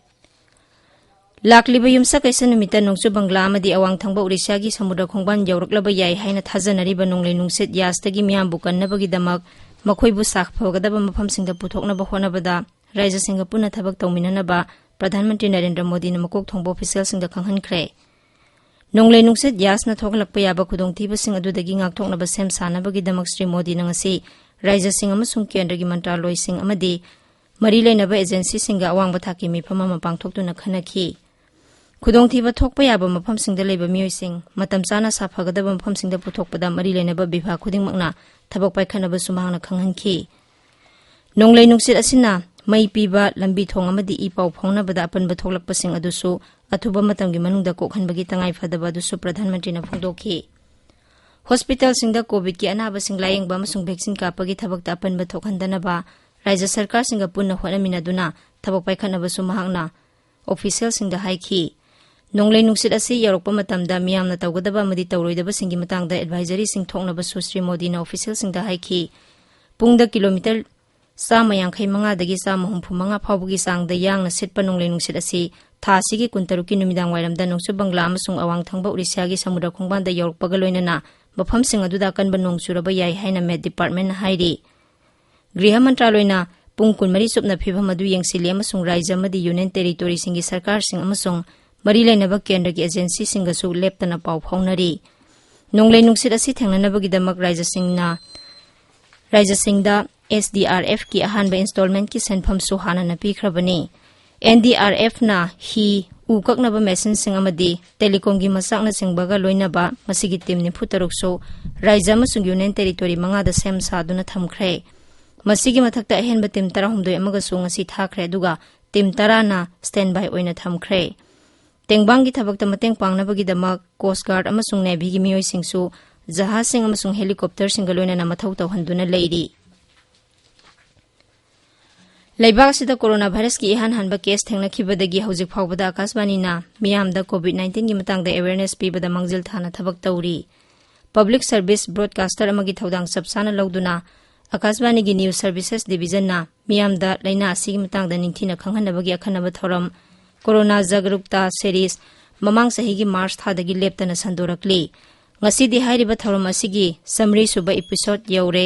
ꯂꯥꯛꯂꯤꯕ ꯌꯨꯝꯁꯀꯩꯁ ꯅꯨꯃꯤꯠꯇ ꯅꯣꯡꯆꯨꯞ ꯕꯪꯒ꯭ꯂꯥ ꯑꯃꯗꯤ ꯑꯋꯥꯡ ꯊꯪꯕ ꯎꯔꯤꯁ꯭ꯌꯥꯒꯤ ꯁꯃꯨꯗ꯭ꯔ ꯈꯣꯡꯕꯥꯟ ꯌꯧꯔꯛꯂꯕ ꯌꯥꯏ ꯍꯥꯏꯅ ꯊꯥꯖꯅꯔꯤꯕ ꯅꯣꯡꯂꯩ ꯅꯨꯡꯁꯤꯠ ꯌꯥꯁꯇꯒꯤ ꯃꯤꯌꯥꯝꯕꯨ ꯀꯟꯅꯕꯒꯤꯗꯃꯛ ꯃꯈꯣꯏꯕꯨ ꯁꯥꯐꯒꯗꯕ ꯃꯐꯝꯁꯤꯡꯗ ꯄꯨꯊꯣꯛꯅꯕ ꯍꯣꯠꯅꯕꯗ ꯔꯥꯖ꯭ꯌꯁꯤꯡꯒ ꯄꯨꯟꯅ ꯊꯕꯛ ꯇꯧꯃꯤꯟꯅꯅꯕ ꯄ꯭ꯔꯙꯥꯟ ꯃꯟꯇ꯭ꯔꯤ ꯅꯔꯦꯟꯗ꯭ꯔ ꯃꯣꯗꯤꯅ ꯃꯀꯣꯛ ꯊꯣꯡꯕ ꯑꯣꯐꯤꯁꯤꯌꯦꯜꯁꯤꯡꯗ ꯈꯪꯍꯟꯈ꯭ꯔꯦ꯫ ꯅꯣꯡꯂꯩ ꯅꯨꯡꯁꯤꯠ ꯌꯥꯁꯅ ꯊꯣꯛꯍꯜꯂꯛꯄ ꯌꯥꯕ ꯈꯨꯗꯣꯡꯊꯤꯕꯁꯤꯡ ꯑꯗꯨꯗꯒꯤ ꯉꯥꯛꯊꯣꯛꯅꯕ ꯁꯦꯝ ꯁꯥꯅꯕꯒꯤꯗꯃꯛ ꯁ꯭ꯔꯤ ꯃꯣꯗꯤꯅ ꯉꯁꯤ ꯔꯥꯖ꯭ꯌꯁꯤꯡ ꯑꯃꯁꯨꯡ ꯀꯦꯟꯗ꯭ꯔꯒꯤ ꯃꯟꯇ꯭ꯔꯥꯂꯣꯏꯁꯤꯡ ꯑꯃꯗꯤ ꯃꯔꯤ ꯂꯩꯅꯕ ꯑꯦꯖꯦꯟꯁꯤꯁꯤꯡꯒ ꯑꯋꯥꯡꯕ ꯊꯥꯛꯀꯤ ꯃꯤꯐꯝ ꯑꯃ ꯄꯥꯡꯊꯣꯛꯇꯨꯅ ꯈꯟꯅꯈꯤ꯫ ꯈꯨꯗꯣꯡꯊꯤꯕ ꯊꯣꯛꯄ ꯌꯥꯕ ꯃꯐꯝꯁꯤꯡꯗ ꯂꯩꯕ ꯃꯤꯑꯣꯏꯁꯤꯡ ꯃꯇꯝ ꯆꯥꯅ ꯁꯥꯐꯒꯗꯕ ꯃꯐꯝꯁꯤꯡꯗ ꯄꯨꯊꯣꯛꯄꯗ ꯃꯔꯤ ꯂꯩꯅꯕ ꯕꯤꯚꯥꯒ ꯈꯨꯗꯤꯡꯃꯛꯅ ꯊꯕꯛ ꯄꯥꯏꯈꯠꯅꯕꯁꯨ ꯃꯍꯥꯛꯅ ꯈꯪꯍꯟꯈꯤ꯫ ꯅꯣꯡꯂꯩ ꯅꯨꯡꯁꯤꯠ ꯑꯁꯤꯅ ꯃꯩ ꯄꯤꯕ, ꯂꯝꯕꯤ ꯊꯣꯡ ꯑꯃꯗꯤ ꯏ ꯄꯥꯎ ꯐꯥꯎꯅꯕꯗ ꯑꯄꯟꯕ ꯊꯣꯛꯂꯛꯄꯁꯤꯡ ꯑꯗꯨꯁꯨ ꯑꯊꯨꯕ ꯃꯇꯝꯒꯤ ꯃꯅꯨꯡꯗ ꯀꯣꯛꯍꯟꯕꯒꯤ ꯇꯉꯥꯏ ꯐꯗꯕ ꯑꯗꯨꯁꯨ ꯄ꯭ꯔꯙꯥꯟ ꯃꯟꯇ꯭ꯔꯤꯅ ꯐꯣꯡꯗꯣꯛꯈꯤ꯫ ꯍꯣꯁꯄꯤꯇꯥꯜꯁꯤꯡꯗ ꯀꯣꯚꯤꯗꯀꯤ ꯑꯅꯥꯕꯁꯤꯡ ꯂꯥꯌꯦꯡꯕ ꯑꯃꯁꯨꯡ ꯚꯦꯛꯁꯤꯟ ꯀꯥꯞꯄꯒꯤ ꯊꯕꯛꯇ ꯑꯄꯟꯕ ꯊꯣꯛꯍꯟꯗꯅꯕ ꯔꯥꯖ꯭ꯌ ꯁꯔꯀꯥꯔꯁꯤꯡꯒ ꯄꯨꯟꯅ ꯍꯣꯠꯅꯃꯤꯟꯅꯗꯨꯅ ꯊꯕꯛ ꯄꯥꯏꯈꯠꯅꯕꯁꯨ ꯃꯍꯥꯛꯅ ꯑꯣꯐꯤꯁꯤꯌꯦꯜꯁꯤꯡꯗ ꯍꯥꯏꯈꯤ꯫ ꯅꯣꯡꯂꯩ ꯅꯨꯡꯁꯤꯠ ꯑꯁꯤ ꯌꯧꯔꯛꯄ ꯃꯇꯝꯗ ꯃꯤꯌꯥꯝꯅ ꯇꯧꯒꯗꯕ ꯑꯃꯗꯤ ꯇꯧꯔꯣꯏꯗꯕꯁꯤꯡꯒꯤ ꯃꯇꯥꯡꯗ ꯑꯦꯗꯚꯥꯏꯖꯔꯤꯁꯤꯡ ꯊꯣꯛꯅꯕꯁꯨ ꯁ꯭ꯔꯤ ꯃꯣꯗꯤꯅ ꯑꯣꯐꯤꯁꯤꯌꯦꯜꯁꯤꯡꯗ ꯍꯥꯏꯈꯤ꯫ ꯄꯨꯡꯗ ꯀꯤꯂꯣꯃꯤꯇꯔ ꯆꯥꯝꯃ ꯌꯥꯡꯈꯩ ꯃꯉꯥꯗꯒꯤ ꯆꯥꯝꯃ ꯍꯨꯝꯐꯨ ꯃꯉꯥ ꯐꯥꯎꯕꯒꯤ ꯆꯥꯡꯗ ꯌꯥꯡꯅ ꯁꯤꯠꯄ ꯅꯣꯡꯂꯩ ꯅꯨꯡꯁꯤꯠ ꯑꯁꯤ ꯊꯥ ꯑꯁꯤꯒꯤ ꯀꯨꯟꯇꯔꯨꯛꯀꯤ ꯅꯨꯃꯤꯗꯥꯡ ꯋꯥꯏꯔꯝꯗ ꯅꯣꯡꯆꯨꯞ ꯕꯪꯒ꯭ꯂꯥ ꯑꯃꯁꯨꯡ ꯑꯋꯥꯡ ꯊꯪꯕ ꯎꯔꯤꯁ꯭ꯌꯥꯒꯤ ꯁꯃꯨꯗ꯭ꯔ ꯈꯣꯡꯕꯥꯟꯗ ꯌꯧꯔꯛꯄꯒ ꯂꯣꯏꯅꯅ ꯃꯐꯝꯁꯤꯡ ꯑꯗꯨꯗ ꯑꯀꯟꯕ ꯅꯣꯡ ꯆꯨꯔꯕ ꯌꯥꯏ ꯍꯥꯏꯅ ꯃꯦꯠ ꯗꯤꯄꯥꯔꯠꯃꯦꯟꯅ ꯍꯥꯏꯔꯤ꯫ ꯒ꯭ꯔꯤꯍ ꯃꯟꯇ꯭ꯔꯥꯂꯣꯏꯅ ꯄꯨꯡ ꯀꯨꯟꯃꯔꯤ ꯆꯨꯞꯅ ꯐꯤꯚꯝ ꯑꯗꯨ ꯌꯦꯡꯁꯤꯜꯂꯤ ꯑꯃꯁꯨꯡ ꯔꯥꯖ꯭ꯌ ꯑꯃꯗꯤ ꯌꯨꯅꯤꯌꯟ ꯇꯦꯔꯤꯇꯣꯔꯤꯁꯤꯡꯒꯤ ꯁꯔꯀꯥꯔꯁꯤꯡ ꯑꯃꯁꯨꯡ ꯃꯔꯤ ꯂꯩꯅꯕ ꯀꯦꯟꯗ꯭ꯔꯒꯤ ꯑꯦꯖꯦꯟꯁꯤꯁꯤꯡꯒꯁꯨ ꯂꯦꯞꯇꯅ ꯄꯥꯎ ꯐꯥꯎꯅꯔꯤ꯫ ꯅꯣꯡꯂꯩ ꯅꯨꯡꯁꯤꯠ ꯑꯁꯤ ꯊꯦꯡꯅꯅꯕꯒꯤꯗꯃꯛ ꯔꯥꯖ꯭ꯌꯁꯤꯡꯅ ꯔꯥꯏꯖꯁꯤꯡꯗ ꯑꯦꯁ ꯗꯤ ꯑꯥꯔ ꯑꯦꯐꯀꯤ ꯑꯍꯥꯟꯕ ꯏꯟꯁꯇꯣꯜꯃꯦꯟꯠꯀꯤ ꯁꯦꯟꯐꯝꯁꯨ ꯍꯥꯟꯅꯅ ꯄꯤꯈ꯭ꯔꯕꯅꯤ꯫ ꯑꯦꯟ ꯗꯤ ꯑꯥꯔ ꯑꯦꯐꯅ ꯍꯤ, ꯎ ꯀꯛꯅꯕ ꯃꯦꯁꯤꯟꯁꯤꯡ ꯑꯃꯗꯤ ꯇꯦꯂꯤꯀꯣꯝꯒꯤ ꯃꯆꯥꯛꯅꯆꯤꯡꯕꯒ ꯂꯣꯏꯅꯕ ꯃꯁꯤꯒꯤ ꯇꯤꯝ ꯅꯤꯐꯨ ꯇꯔꯨꯛꯁꯨ ꯔꯥꯏꯖ ꯑꯃꯁꯨꯡ ꯌꯨꯅꯤꯌꯟ ꯇꯦꯔꯤꯇꯣꯔꯤ ꯃꯉꯥꯗ ꯁꯦꯝ ꯁꯥꯗꯨꯅ ꯊꯝꯈ꯭ꯔꯦ꯫ ꯃꯁꯤꯒꯤ ꯃꯊꯛꯇ ꯑꯍꯦꯟꯕ ꯇꯤꯝ ꯇꯔꯥꯍꯨꯝꯗꯣꯏ ꯑꯃꯒꯁꯨ ꯉꯁꯤ ꯊꯥꯈ꯭ꯔꯦ, ꯑꯗꯨꯒ ꯇꯤꯝ ꯇꯔꯥꯅ ꯁ꯭ꯇꯦꯟꯕꯥꯏ ꯑꯣꯏꯅ ꯊꯝꯈ꯭ꯔꯦ꯫ ꯇꯦꯡꯕꯥꯡꯒꯤ ꯊꯕꯛꯇ ꯃꯇꯦꯡ ꯄꯥꯡꯅꯕꯒꯤꯗꯃꯛ ꯀꯣꯁ ꯒꯥꯔꯗ ꯑꯃꯁꯨꯡ ꯅꯦꯚꯤꯒꯤ ꯃꯤꯑꯣꯏꯁꯤꯡꯁꯨ ꯖꯍꯥꯖꯁꯤꯡ ꯑꯃꯁꯨꯡ ꯍꯦꯂꯤꯀꯣꯞꯇꯔꯁꯤꯡꯒ ꯂꯣꯏꯅꯅ ꯃꯊꯧ ꯇꯧꯍꯟꯗꯨꯅ ꯂꯩꯔꯤ꯫ ꯂꯩꯕꯥꯛ ꯑꯁꯤꯗ ꯀꯣꯔꯣꯅꯥ ꯚꯥꯏꯔꯁꯀꯤ ꯏꯍꯥꯟ ꯍꯥꯟꯕ ꯀꯦꯁ ꯊꯦꯡꯅꯈꯤꯕꯗꯒꯤ ꯍꯧꯖꯤꯛ ꯐꯥꯎꯕꯗ ꯑꯀꯥꯁꯕꯥꯅꯤꯅ ꯃꯤꯌꯥꯝꯗ ꯀꯣꯚꯤꯗ ꯅꯥꯏꯟꯇꯤꯟꯒꯤ ꯃꯇꯥꯡꯗ ꯑꯦꯋꯦꯔꯅꯦꯁ ꯄꯤꯕꯗ ꯃꯥꯡꯖꯤꯜ ꯊꯥꯅ ꯊꯕꯛ ꯇꯧꯔꯤ꯫ ꯄꯕ꯭ꯂꯤꯛ ꯁꯔꯚꯤꯁ ꯕ꯭ꯔꯣꯗꯀꯥꯁꯇꯔ ꯑꯃꯒꯤ ꯊꯧꯗꯥꯡ ꯆꯞ ꯆꯥꯅ ꯂꯧꯗꯨꯅ ꯑꯀꯥꯁꯕꯥꯅꯤꯒꯤ ꯅ꯭ꯌꯨꯁ ꯁꯔꯚꯤꯁꯦꯁ ꯗꯤꯕꯤꯖꯟꯅ ꯃꯤꯌꯥꯝꯗ ꯂꯥꯏꯅꯥ ꯑꯁꯤꯒꯤ ꯃꯇꯥꯡꯗ ꯅꯤꯡꯊꯤꯅ ꯈꯪꯍꯟꯅꯕꯒꯤ ꯑꯈꯟꯅꯕ ꯊꯧꯔꯝ ꯀꯣꯔꯣꯅꯥ ꯖꯥꯒꯔꯨꯛꯇꯥ ꯁꯦꯔꯤꯁ ꯃꯃꯥꯡ ꯆꯍꯤꯒꯤ ꯃꯥꯔꯆ ꯊꯥꯗꯒꯤ ꯂꯦꯞꯇꯅ ꯁꯟꯗꯣꯔꯛꯂꯤ꯫ ꯉꯁꯤꯗꯤ ꯍꯥꯏꯔꯤꯕ ꯊꯧꯔꯝ ꯑꯁꯤꯒꯤ ꯆꯥꯃꯔꯤ ꯁꯨꯕ ꯏꯄꯤꯁꯣꯗ ꯌꯧꯔꯦ꯫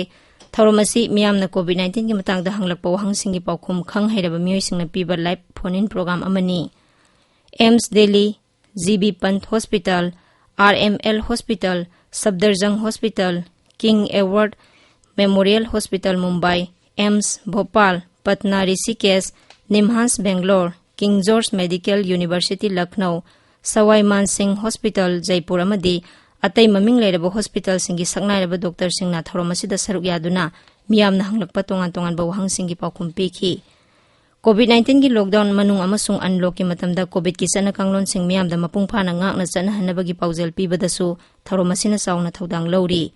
ꯊꯧꯔꯝ ꯑꯁꯤ ꯃꯤꯌꯥꯝꯅ ꯀꯣꯚꯤꯗ ꯅꯥꯏꯟꯇꯤꯟꯒꯤ ꯃꯇꯥꯡꯗ ꯍꯪꯂꯛꯄ ꯋꯥꯍꯪꯁꯤꯡꯒꯤ ꯄꯥꯎꯈꯨꯝ ꯈꯪ ꯍꯩꯔꯕ ꯃꯤꯑꯣꯏꯁꯤꯡꯅ ꯄꯤꯕ ꯂꯥꯏꯚ ꯐꯣꯟ ꯏꯟ ꯄ꯭ꯔꯣꯒ꯭ꯔꯥꯝ ꯑꯃꯅꯤ꯫ AIIMS Delhi, G B Pant hospital, R M L hospital, Safdarjung hospital, King Edward Memorial hospital Mumbai, AIIMS Bhopal, Patna Rishikesh, NIMHANS Bangalore, King George Medical University Lucknow, Sawai Mansingh hospital Jaipur ꯑꯃꯗꯤ ꯑꯇꯩ ꯃꯃꯤꯡ ꯂꯩꯔꯕ ꯍꯣꯁꯄꯤꯇꯥꯜꯁꯤꯡꯒꯤ ꯁꯛꯅꯥꯏꯔꯕ ꯗꯣꯛꯇꯔꯁꯤꯡꯅ ꯊꯧꯔꯝ ꯑꯁꯤꯗ ꯁꯔꯨꯛ ꯌꯥꯗꯨꯅ ꯃꯤꯌꯥꯝꯅ ꯍꯪꯂꯛꯄ ꯇꯣꯉꯥꯟ ꯇꯣꯉꯥꯟꯕ ꯋꯥꯍꯪꯁꯤꯡꯒꯤ ꯄꯥꯎꯈꯨꯝ ꯄꯤꯈꯤ꯫ ꯀꯣꯚꯤꯗ ꯅꯥꯏꯟꯇꯤꯟꯒꯤ ꯂꯣꯛꯗꯥꯎꯟ ꯃꯅꯨꯡ ꯑꯃꯁꯨꯡ ꯑꯟꯂꯣꯛꯀꯤ ꯃꯇꯝꯗ ꯀꯣꯚꯤꯗꯀꯤ ꯆꯠꯅ ꯀꯥꯡꯂꯣꯟꯁꯤꯡ ꯃꯤꯌꯥꯝꯗ ꯃꯄꯨꯡ ꯐꯥꯅ ꯉꯥꯛꯅ ꯆꯠꯅꯍꯟꯅꯕꯒꯤ ꯄꯥꯎꯖꯦꯜ ꯄꯤꯕꯗꯁꯨ ꯊꯧꯔꯝ ꯑꯁꯤꯅ ꯆꯥꯎꯅ ꯊꯧꯗꯥꯡ ꯂꯧꯔꯤ꯫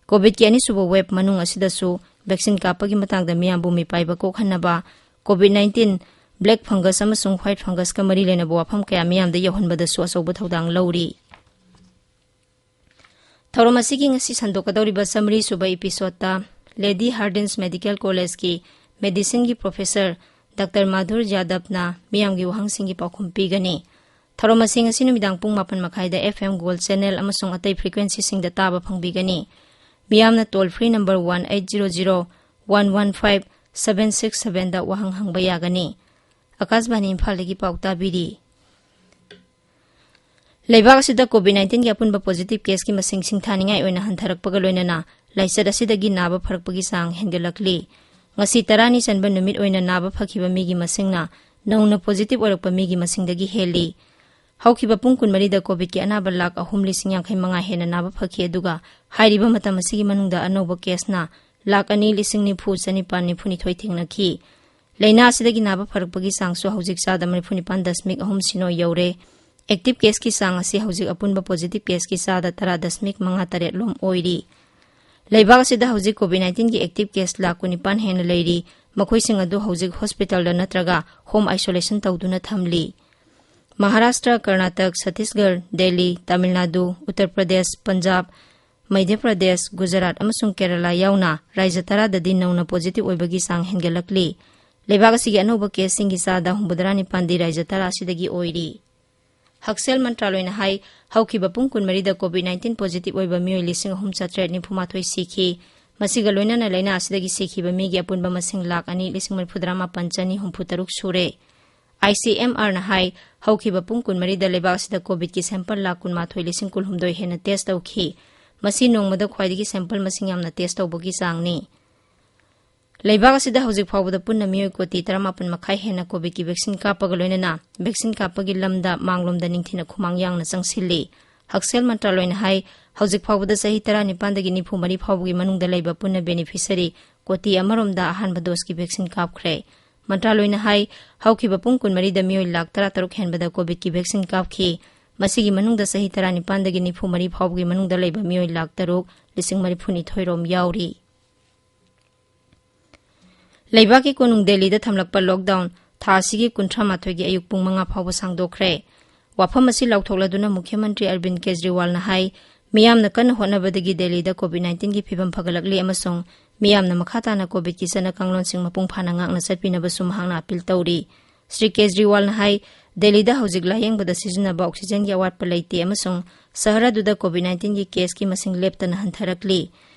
ꯀꯣꯚꯤꯗꯀꯤ ꯑꯅꯤꯁꯨꯕ ꯋꯦꯕ ꯃꯅꯨꯡ ꯑꯁꯤꯗꯁꯨ ꯚꯦꯛꯁꯤꯟ ꯀꯥꯞꯄꯒꯤ ꯃꯇꯥꯡꯗ ꯃꯤꯌꯥꯝꯕꯨ ꯃꯤꯄꯥꯏꯕ ꯀꯣꯛꯍꯟꯅꯕ, ꯀꯣꯚꯤꯗ ꯅꯥꯏꯟꯇꯤꯟ ꯕ꯭ꯂꯦꯛ ꯐꯪꯒꯁ ꯑꯃꯁꯨꯡ ꯋꯥꯏꯠ ꯐꯪꯒꯁꯀ ꯃꯔꯤ ꯂꯩꯅꯕ ꯋꯥꯐꯝ ꯀꯌꯥ ꯃꯤꯌꯥꯝꯗ ꯌꯧꯍꯟꯕꯗꯁꯨ ꯑꯆꯧꯕ ꯊꯧꯗꯥꯡ ꯂꯧꯔꯤ꯫ ꯊꯧꯔꯝ ꯑꯁꯤꯒꯤ ꯉꯁꯤ ꯁꯟꯗꯣꯛꯀꯗꯧꯔꯤꯕ ꯆꯥꯃꯔꯤ ꯁꯨꯕ ꯏꯄꯤꯁꯣꯗꯇ ꯂꯦꯗꯤ ꯍꯥꯔꯗꯤꯟꯁ ꯃꯦꯗꯤꯀꯦꯜ ꯀꯣꯂꯦꯖꯀꯤ ꯃꯦꯗꯤꯁꯤꯟꯒꯤ ꯄ꯭ꯔꯣꯐꯦꯁꯔ ꯗꯥꯛꯇꯔ ꯃꯥꯙꯨꯔ ꯌꯥꯗꯕꯅ ꯃꯤꯌꯥꯝꯒꯤ ꯋꯥꯍꯪꯁꯤꯡꯒꯤ ꯄꯥꯎꯈꯨꯝ ꯄꯤꯒꯅꯤ꯫ ꯊꯧꯔꯝ ꯑꯁꯤ ꯉꯁꯤ ꯅꯨꯃꯤꯗꯥꯡ ꯄꯨꯡ ꯃꯥꯄꯟ ꯃꯈꯥꯏꯗ ꯑꯦꯐ ꯑꯦꯝ ꯒꯣꯜꯗ ꯆꯦꯅꯦꯜ ꯑꯃꯁꯨꯡ ꯑꯇꯩ ꯐ꯭ꯔꯤꯀ꯭ꯋꯦꯟꯁꯤꯁꯤꯡꯗ ꯇꯥꯕ ꯐꯪꯕꯤꯒꯅꯤ꯫ ꯃꯤꯌꯥꯝꯅ toll free number one eight zero zero one one five seven six ꯁꯚꯦꯟꯗ ꯋꯥꯍꯪ ꯍꯪꯕ ꯌꯥꯒꯅꯤ꯫ ꯑꯀꯥꯁꯕꯥꯅꯤ ꯏꯝꯐꯥꯜꯗꯒꯤ ꯄꯥꯎ ꯇꯥꯕꯤꯔꯤ꯫ ꯂꯩꯕꯥꯛ ꯑꯁꯤꯗ ꯀꯣꯚꯤꯗ ꯅꯥꯏꯟꯇꯤꯟꯒꯤ ꯑꯄꯨꯟꯕ ꯄꯣꯖꯤꯇꯤꯚ ꯀꯦꯁꯀꯤ ꯃꯁꯤꯡ ꯁꯤꯡꯊꯥꯅꯤꯡꯉꯥꯏ ꯑꯣꯏꯅ ꯍꯟꯊꯔꯛꯄꯒ ꯂꯣꯏꯅꯅ ꯂꯥꯏꯆꯠ ꯑꯁꯤꯗꯒꯤ ꯅꯥꯕ ꯐꯔꯛꯄꯒꯤ ꯆꯥꯡ ꯍꯦꯟꯒꯠꯂꯛꯂꯤ꯫ ꯉꯁꯤ ꯇꯔꯥꯅꯤ ꯆꯟꯕ ꯅꯨꯃꯤꯠ ꯑꯣꯏꯅ ꯅꯥꯕ ꯐꯈꯤꯕ ꯃꯤꯒꯤ ꯃꯁꯤꯡꯅ ꯅꯧꯅ positive ꯑꯣꯏꯔꯛꯄ ꯃꯤꯒꯤ ꯃꯁꯤꯡꯗꯒꯤ ꯍꯦꯜꯂꯤ꯫ ꯍꯧꯈꯤꯕ ꯄꯨꯡ ꯀꯨꯟꯃꯔꯤꯗ COVIDꯀꯤ ꯑꯅꯥꯕ ꯂꯥꯈ ꯑꯍꯨꯝ ꯂꯤꯁꯤꯡ ꯌꯥꯡꯈꯩ ꯃꯉꯥ ꯍꯦꯟꯅ ꯅꯥꯕ ꯐꯈꯤ, ꯑꯗꯨꯒ ꯍꯥꯏꯔꯤꯕ ꯃꯇꯝ ꯑꯁꯤꯒꯤ ꯃꯅꯨꯡꯗ ꯑꯅꯧꯕ caseꯅ ꯂꯥꯈ ꯑꯅꯤ ꯂꯤꯁꯤꯡ ꯅꯤꯐꯨ ꯆꯅꯤꯄꯥꯟ ꯅꯤꯐꯨꯅꯤꯊꯣꯏ ꯊꯦꯡꯅꯈꯤ꯫ ꯂꯥꯏꯅꯥ ꯑꯁꯤꯗꯒꯤ ꯅꯥꯕ ꯐꯔꯛꯄꯒꯤ ꯆꯥꯡꯁꯨ ꯍꯧꯖꯤꯛ ꯆꯥꯗ ꯃꯔꯤꯐꯨ ꯅꯤꯄꯥꯟ ꯗꯁꯃꯤꯛ ꯑꯍꯨꯝ ꯁꯤꯅꯣ ꯌꯧꯔꯦ꯫ Active caseꯀꯤ ꯆꯥꯡ ꯑꯁꯤ ꯍꯧꯖꯤꯛ ꯑꯄꯨꯟꯕ positive caseꯀꯤ ꯆꯥꯗ ꯇꯔꯥ ꯗꯁꯃꯤꯛ ꯃꯉꯥ ꯇꯔꯦꯠ ꯂꯣꯝ ꯑꯣꯏꯔꯤ꯫ ꯂꯩꯕꯥꯛ ꯑꯁꯤꯗ ꯍꯧꯖꯤꯛ COVID nineteenꯒꯤ active case ꯂꯥꯈ ꯀꯨꯟꯅꯤꯄꯥꯟ ꯍꯦꯟꯅ ꯂꯩꯔꯤ꯫ ꯃꯈꯣꯏꯁꯤꯡ ꯑꯗꯨ ꯍꯧꯖꯤꯛ hospitalꯗ ꯅꯠꯇ꯭ꯔꯒ home isolationꯇ ꯇꯧꯗꯨꯅ ꯊꯝꯂꯤ꯫ ꯃꯍꯥꯔꯥꯁꯇ꯭ꯔ, ꯀꯔꯅꯥꯇꯛ, ꯁꯠꯇꯤꯁꯒꯔ, ꯗꯦꯜꯂꯤ, ꯇꯥꯃꯤꯜ ꯅꯥꯗꯨ, ꯎꯠꯇꯔ ꯄ꯭ꯔꯗꯦꯁ, ꯄꯟꯖꯥꯕ, ꯃꯙ꯭ꯌ ꯄ꯭ꯔꯗꯦꯁ, ꯒꯨꯖꯔꯥꯠ ꯑꯃꯁꯨꯡ ꯀꯦꯔꯂꯥ ꯌꯥꯎꯅ ꯔꯥꯖ꯭ꯌ ꯇꯔꯥꯗꯗꯤ ꯅꯧꯅ positive ꯑꯣꯏꯕꯒꯤ ꯆꯥꯡ ꯍꯦꯟꯒꯠꯂꯛꯂꯤ꯫ ꯂꯩꯕꯥꯛ ꯑꯁꯤꯒꯤ ꯑꯅꯧꯕ caseꯁꯤꯡꯒꯤ ꯆꯥꯗ ꯍꯨꯝꯐꯨꯇꯔꯥ ꯅꯤꯄꯥꯟꯗꯤ ꯔꯥꯖ꯭ꯌ ꯇꯔꯥ ꯑꯁꯤꯗꯒꯤ ꯑꯣꯏꯔꯤ꯫ ꯍꯛꯁꯦꯜ ꯃꯟꯇ꯭ꯔꯥꯂꯣꯏꯅ ꯍꯥꯏ, ꯍꯧꯈꯤꯕ ꯄꯨꯡ ꯀꯨꯟꯃꯔꯤꯗ COVID nineteen positive ꯑꯣꯏꯕ ꯃꯤꯑꯣꯏ ꯂꯤꯁꯤꯡ ꯑꯍꯨꯝ ꯆꯥꯇ꯭ꯔꯦꯠ ꯅꯤꯐꯨ ꯃꯥꯊꯣꯏ ꯁꯤꯈꯤ꯫ ꯃꯁꯤꯒ ꯂꯣꯏꯅꯅ ꯂꯥꯏꯅꯥ ꯑꯁꯤꯗꯒꯤ ꯁꯤꯈꯤꯕ ꯃꯤꯒꯤ ꯑꯄꯨꯟꯕ ꯃꯁꯤꯡ ꯂꯥꯈ ꯑꯅꯤ ꯂꯤꯁꯤꯡ ꯃꯔꯤꯐꯨꯇꯔꯥ ꯃꯥꯄꯟ ꯆꯅꯤ ꯍꯨꯝꯐꯨ ꯇꯔꯨꯛ ꯁꯨꯔꯦ꯫ ICMRꯅ ꯍꯥꯏ, ꯍꯧꯈꯤꯕ ꯄꯨꯡ ꯀꯨꯟꯃꯔꯤꯗ ꯂꯩꯕꯥꯛ ꯑꯁꯤꯗ COVIDꯀꯤ sample ꯂꯥꯈ ꯀꯨꯟꯃꯥꯊꯣꯏ ꯂꯤꯁꯤꯡ ꯀꯨꯟꯍꯨꯝꯗꯣꯏ ꯍꯦꯟꯅ test ꯇꯧꯈꯤ꯫ ꯃꯁꯤ ꯅꯣꯡꯃꯗ ꯈ꯭ꯋꯥꯏꯗꯒꯤ sample ꯃꯁꯤꯡ ꯌꯥꯝꯅ test ꯇꯧꯕꯒꯤ ꯆꯥꯡꯅꯤ꯫ ꯂꯩꯕꯥꯛ ꯑꯁꯤꯗ ꯍꯧꯖꯤꯛ ꯐꯥꯎꯕꯗ ꯄꯨꯟꯅ ꯃꯤꯑꯣꯏ ꯀꯣꯇꯤ ꯇꯔꯥꯃꯥꯄꯟ ꯃꯈꯥꯏ ꯍꯦꯟꯅ COVIDꯀꯤ vaccine ꯀꯥꯞꯄꯒ ꯂꯣꯏꯅꯅ vaccine ꯀꯥꯞꯄꯒꯤ ꯂꯝꯗ ꯃꯥꯡꯂꯣꯝꯗ ꯅꯤꯡꯊꯤꯅ ꯈꯨꯃꯥꯡ ꯌꯥꯡꯅ ꯆꯪꯁꯤꯜꯂꯤ꯫ ꯍꯛꯁꯦꯜ ꯃꯟꯇ꯭ꯔꯥꯂꯣꯏꯅ ꯍꯥꯏ, ꯍꯧꯖꯤꯛ ꯐꯥꯎꯕꯗ ꯆꯍꯤ ꯇꯔꯥꯅꯤꯄꯥꯟꯗꯒꯤ ꯅꯤꯐꯨ ꯃꯔꯤ ꯐꯥꯎꯕꯒꯤ ꯃꯅꯨꯡꯗ ꯂꯩꯕ ꯄꯨꯟꯅ beneficiary ꯀꯣꯇꯤ ꯑꯃꯔꯣꯝꯗ ꯑꯍꯥꯟꯕ doseꯀꯤ vaccine ꯀꯥꯞꯈ꯭ꯔꯦ꯫ ꯃꯟꯇ꯭ꯔꯥꯂꯣꯏꯅ ꯍꯥꯏ, ꯍꯧꯈꯤꯕ ꯄꯨꯡ ꯀꯨꯟꯃꯔꯤꯗ ꯃꯤꯑꯣꯏ ꯂꯥꯈ ꯇꯔꯥꯇꯔꯨꯛ ꯍꯦꯟꯕꯗ COVIDꯀꯤ vaccine ꯀꯥꯞꯈꯤ꯫ ꯃꯁꯤꯒꯤ ꯃꯅꯨꯡꯗ ꯆꯍꯤ ꯇꯔꯥꯅꯤꯄꯥꯟꯗꯒꯤ ꯅꯤꯐꯨ ꯃꯔꯤ ꯐꯥꯎꯕꯒꯤ ꯃꯅꯨꯡꯗ ꯂꯩꯕ ꯃꯤꯑꯣꯏ ꯂꯥꯈ ꯇꯔꯨꯛ ꯂꯤꯁꯤꯡ ꯃꯔꯤꯐꯨꯅꯤꯊꯣꯏ ꯔꯣꯝ ꯌꯥꯎꯔꯤ꯫ ꯂꯩꯕꯥꯛꯀꯤ ꯀꯣꯅꯨꯡ ꯗꯦꯜꯂꯤꯗ ꯊꯝꯂꯛꯄ lockdown ꯊꯥ ꯑꯁꯤꯒꯤ ꯀꯨꯟꯊ꯭ꯔꯥ ꯃꯥꯊꯣꯏꯒꯤ ꯑꯌꯨꯛ ꯄꯨꯡ ꯃꯉꯥ ꯐꯥꯎꯕ ꯁꯥꯡꯗꯣꯛꯈ꯭ꯔꯦ꯫ ꯋꯥꯐꯝ ꯑꯁꯤ ꯂꯥꯎꯊꯣꯛꯂꯗꯨꯅ ꯃꯨꯈ꯭ꯌ ꯃꯟꯇ꯭ꯔꯤ ꯑꯔꯕꯤꯟ ꯀꯦꯖꯔꯤꯋꯥꯜꯅ ꯍꯥꯏ, ꯃꯤꯌꯥꯝꯅ ꯀꯟꯅ ꯍꯣꯠꯅꯕꯗꯒꯤ ꯗꯦꯜꯂꯤꯗ COVID nineteenꯒꯤ ꯐꯤꯕꯝ ꯐꯒꯠꯂꯛꯂꯤ ꯑꯃꯁꯨꯡ ꯃꯤꯌꯥꯝꯅ ꯃꯈꯥ ꯇꯥꯅ COVIDꯀꯤ ꯆꯠꯅ ꯀꯥꯡꯂꯣꯟꯁꯤꯡ ꯃꯄꯨꯡ ꯐꯥꯅ ꯉꯥꯛꯅ ꯆꯠꯄꯤꯅꯕꯁꯨ ꯃꯍꯥꯛꯅ appeal ꯇꯧꯔꯤ꯫ ꯁ꯭ꯔꯤ ꯀꯦꯖꯔꯤꯋꯥꯜꯅ ꯍꯥꯏ, ꯗꯦꯜꯂꯤꯗ ꯍꯧꯖꯤꯛ ꯂꯥꯌꯦꯡꯕꯗ ꯁꯤꯖꯤꯟꯅꯕ oxygenꯒꯤ ꯑꯋꯥꯠꯄ ꯂꯩꯇꯦ ꯑꯃꯁꯨꯡ ꯁꯍꯔ ꯑꯗꯨꯗ COVID nineteenꯒꯤ caseꯀꯤ ꯃꯁꯤꯡ ꯂꯦꯞꯇꯅ ꯍꯟꯊꯔꯛꯂꯤ꯫